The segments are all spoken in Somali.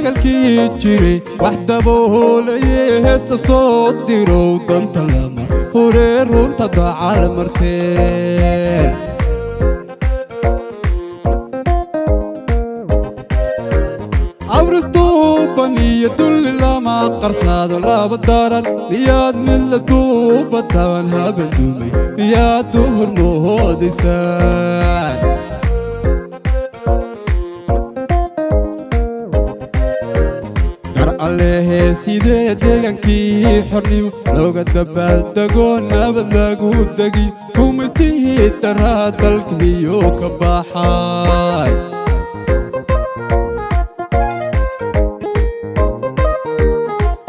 Dagalkii jiray wax daboolaye, heesta soo dirow, danta lama huree, runta dacal marteen. Abristuuban iyo dulli lama qarsaado, laba daran miyaad mid la duubataan? Habandumay miyaad duhur mohodaysaan? Dar allehe, sidee deegaankii xornimo looga dabaaldego, nabad lagu degi, gumaystihii daraa dalka miyuu ka baxay?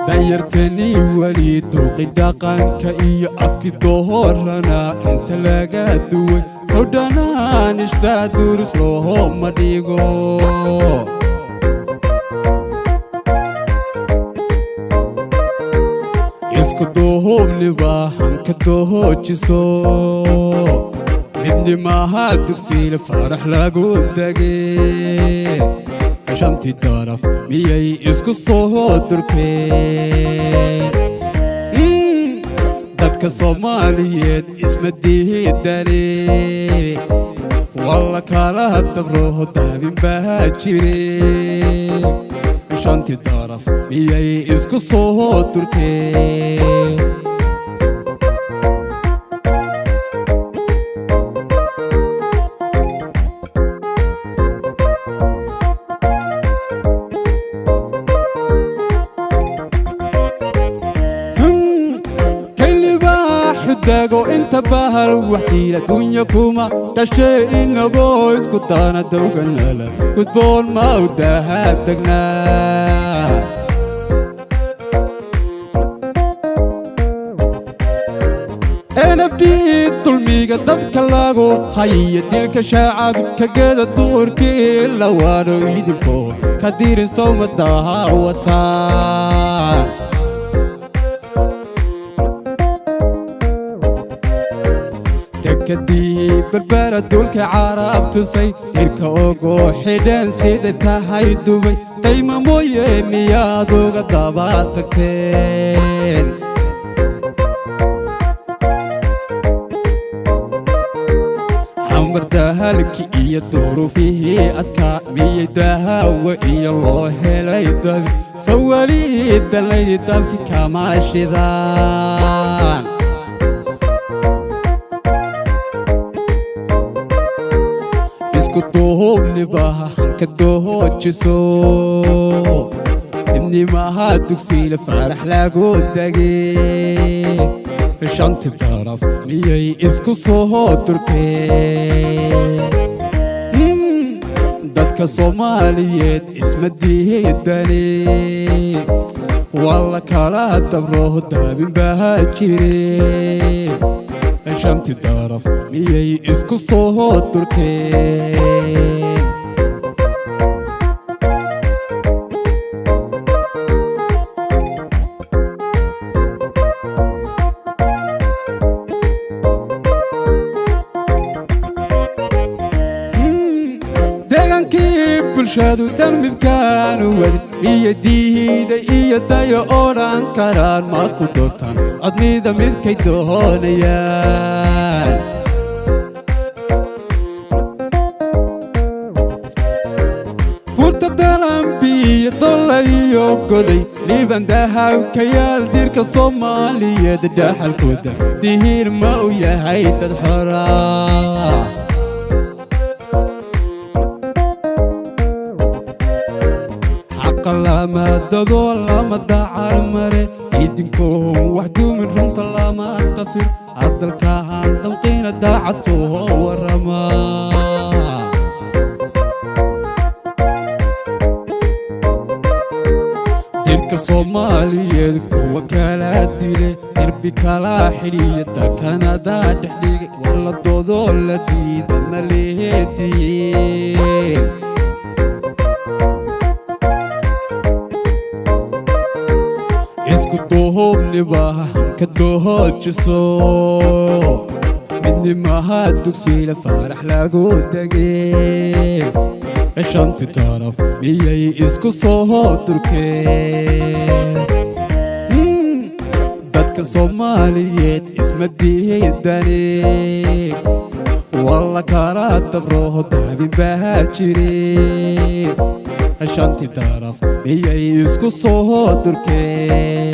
Danyartani weli duuqi dhaqanka iyo afki doorana inta laga duway, sawdhanaan ishtaa durus looma dhigo. Isku duhubniba hanka doojiso, midnimaha dugsiila farax lagu degay. Shantii daraf miyay isku soo durkeen? Dadka Soomaaliyeed isma diidane, walla kala dabroho, daabin baa jire. Shantii daraf miyay isku soo durkeen? Dago inta bahal waxiila dunya kuma dhashay, inagoo isku daana dawganala gudboon ma u daaha tagnaa. NFD dulmiga dadka lagu hayiyo, dilka shacabka geeda duurkii la waadho, idinko ka dirin sowma daawataan? Dekadii Berbera duulka Carab tusay, dirka ogo xidhan sida tahay dubay, dayma mooye miyaad uga daba tagteen? Xamar dahalki iyo duruufihii adkaa miyay dahawa iyo loo helay dabi sawalii dalaydi dabki kama shidaan? Isku duhubnibaha hanka doojiso, midnimaha dugsiila farax lagu degay. Shanti daraf miyay isku soo durkeen? Dadka Soomaaliyeed isma diidane, walla kala dabroho, daabin baa jire. Shanti daraf miyay isku soo durkeen? Deegaankii bulshadu dan midkaanu wadin miyo diiday iyo dayo odhan karaan? Ma ku doortaan codmida midkay doonayaan? Buurta Dalambiyo dolla iyo goday liban dahabkayaal, dirka Soomaaliyeed dhaxalkooda dihiir ma u yahay dad xoraa? Xaqa lama dado, lama dacar mare, idinkoon wax dumin, runta lama dafir, hadalkahan damqiina daacad soo warama. Dirka Soomaaliyeed kuwa kala dile, derbi kala xidhiya, dakanada dhexdhigay, wax la doodoo la diida ma leediin? Isku duhubniba ka doojiso, midnimaha dugsiila faarax lagu degay. Shanti daraf miyay isku soo durkeen? Dadka Soomaaliyeed isma diidane, walla kala dabroho daabin baa jire. Shanti daraf miyay isku soo durkeen?